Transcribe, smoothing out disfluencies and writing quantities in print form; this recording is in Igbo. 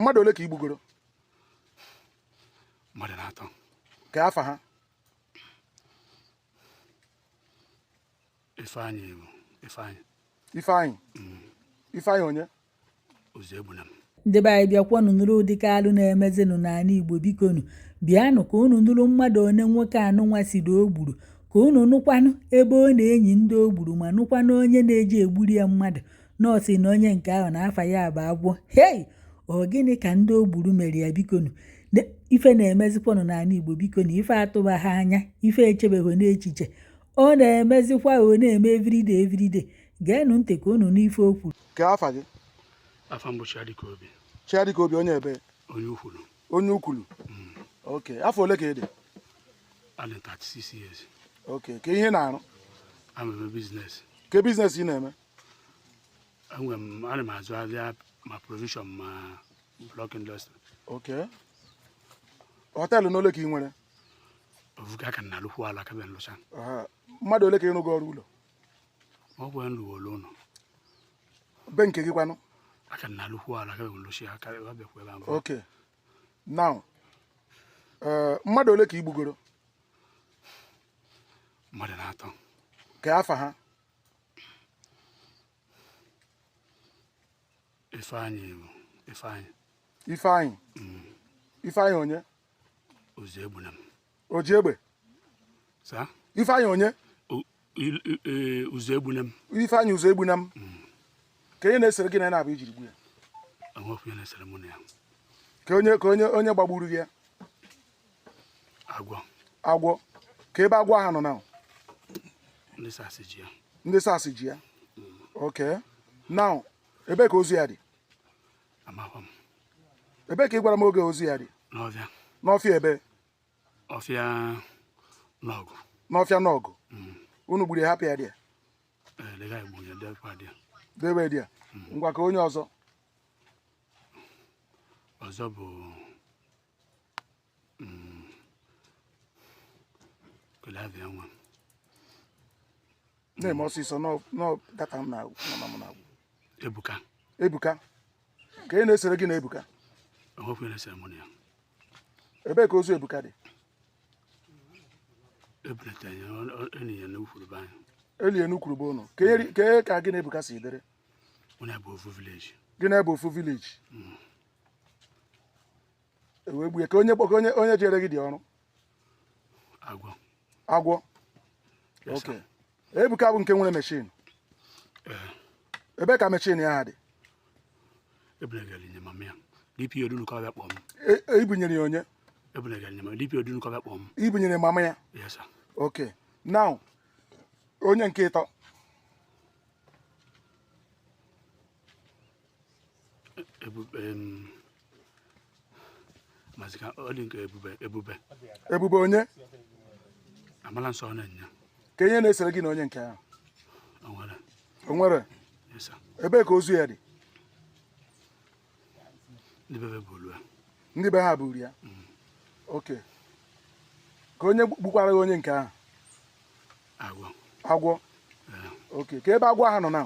Mmadụ ole ka i gbugoro? Mmadụ na-atọ. Ka afa ha? Ifeanyị bụ Ifeanyị. Ifeanyị. Ifeanyị onye? Uzoegbunam. Ndị be anyị, bịakwanụ nụrụ ụdịka alụ na-emezinụ n'ala Igbo. Bikonu, bịanụ ka unu nụrụ mmadụ one nwoke anụnwa siri o gburu, ka unu nụkwanụ ebe ọ na-enyi ndị o gburu, ma nụkwanụ onye na-eji egburu ya mmadụ nọọsụ na onye nke ahụ na afa ya bụ agwọ. Hei, ọ gịnị ka ndị o gburu mere ya? Bikonu, ife na-emezikwanụ n'ala Igbo. Bikonu, ife atụba ha anya, ife echebeghị n'echiche, ọ na-emezikwa, ọ na-eme everyday everyday. Geenụ ntị ka unu nụ ife o kwuru. Ka afa gị? Afa m bụ Chiadika Obi. Chiadika Obi onye ebe? Onye Ukwulu. Onye Ukwulu. Ok, afọ ole ka ị dị? Adị 36 years. Ok, ka ihe na-arụ? Ana m eme business. Ke business ị na-eme? Enwe m, ana m azụ ahịa, ma provision ma block industry. Ok, hotel n'ole ka ị nwere? Ovuga aka na alụkwu ala ka bịa nlụcha. Aha. Mmadụ ole ka ị rụgo ọrụ ụlọ? Ma ọ bụ nlụwolu ụlọ. Be nke gị kwanụ? Aka na alụkwu ala ka bịa nlụcha ya ka ọ bịakwa ebe ahụ. Ok, now, mmadụ ole ka ị gbugoro? Mmadụ na-atọ. Ka afa ha? Ifeanyị bụ Ifeanyị. Ifeanyị. Ifeanyị onye? Uzoegbunam. Ojiegbe? Sa. Ifeanyị onye? Uzoegbunam. Ifeanyị Uzoegbunam. Ka onye na-esere gị na ya na-abụ ijiri gbu ya? Enwekwu ihe na-esere mụ na ya. Ka onye gbagburu gị ya? Agwọ. Agwọ. Ka ebe agwọ ahụ nọ na? Ndị SARS ji ya. Ndị SARS ji ya. Ok, now, ebee ka ozu ya dị? Amakwa m. Ebee ka ị gwara m oge ozu ya dị? N'ọfịa. N'ọfịa ebe? Ọfịa n'ọgụ. N'ọfịa n'ọgụ. Unu gburu ya, hapụ ya dị ya? Ee, lega igbo ya debekwa dị ya. Debe dị ya. Ngwa, ka onye ọzọ? Ọzọ bụ Kelavia nwa. Na-eme ọsịsọ nọ data m na na m na-agwụ. Ebuka. Ebuka. Ka onye na-esere gị na Ebuka? Enwekwu ihe na-esere mụ na ya. Ebee ka ozu Ebuka dị? Ebunata ya, enyi ya n'Ukwulu be anyị. Elie n'Ukwulu bụ ụnụ. Ka gị na Ebuka si dịrị? Mụ na ya bụ ofu village. Gị na ebe ofu village, ewee gbuo ya. Ka onye jere gị dị ọrụ? Agwọ. Agwọ. Yes, Ok, sir. Ebuka bụ nke nwere machine? Ee. Ebee ka machine ya dị? Ebunagara nye mama ya, DPO Dunukọ bịa kpọọ m. Ibunyere ya onye? Ebunagara nye mama DPO Dunukọ bịa kpọọ m. Ibunyere mama ya? Yes, sir. Ok, now, onye nke ịtọ? Ebube, mazika ọ dị nke Ebube, Ebube. Ebube onye? Amala nsọ ọ na-enye. Ka ihe na-esere gị na onye nke ahụ? Onwere. O nwere? Yes, sir. Ebee ka ozu ya dị? Ndị bebe bụ olu ya. Ndị be ha buru ya. Ok, ka onye gbukwara gị onye nke ahụ? Agwọ. Agwọ. Ee. Ok, ka ebe agwọ ahụ nọ na?